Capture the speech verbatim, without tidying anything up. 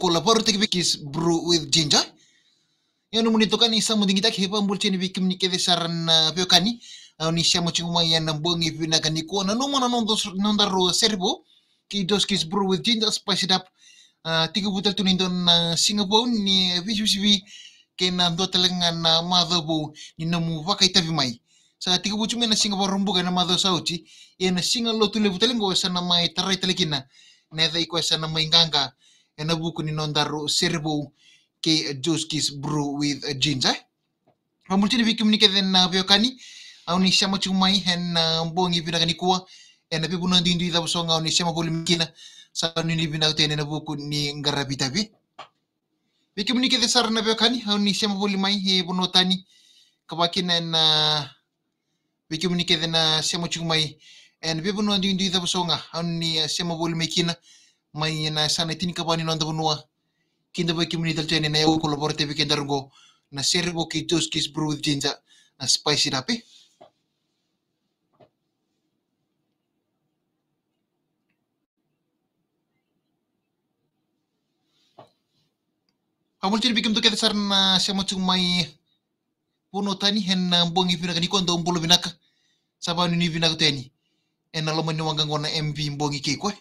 ko lavarutaki vei Juskis Brew with Ginger. Ia nomuni itokani Samu Digitaki, e vakabula tiko yani vei kemuni kece sara na veiwekani. Au ni sema tiko mai ena bogi vinaka nikua, nanuma na noda, nodaru sere vou kei Juskis Brew with Ginger, spice it up. A, tekivu tale tu na dua na siga vou ni veisivi kei na dua tale ga na macawa vou ni nomu vakaitavi mai. Sa tekivu tu mai na siga Vakaraubuka ena macawa sa oti, ia na siga Lotulevu tale qo sa na mai tarai tale kina na yaca i koya sa na mai qaqa ena vuku ni nodaru sere vou kei Juskis Brew with Ginger. Vakabula tiko yani vei kemuni kece na veiwekani, au ni sema tiko mai ena bogi vinaka nikua ena veivanua duidui cava so ga o ni sema voli mai kina. Sa nuinui vinaka tu yani ena vuku ni qaravi itavi. Vei kemuni kece sara na veiwekani, au ni sema voli mai e vanua tani, ka vaka kina ena, vei kemuni kece na sema tiko mai ena veivanua duidui cava so ga o ni, e, sema voli mai kina, mai ena yasana e tinikava ni noda vanua. Kidavaki kemuni tale tu yani ena yau ko lavarutaki vei kedaru qo na sere vou kei Juskis Brew with Ginger, na spice it up, e. Vakabula tiko yani vei kemudou kece sara na sema tiko mai vanua tani ena bogi vinaka nikua, dou bula vinaka. Sa vakanuinui vinaka tu yani ena loma ni waqa qo na M V Bogi Kei Koya.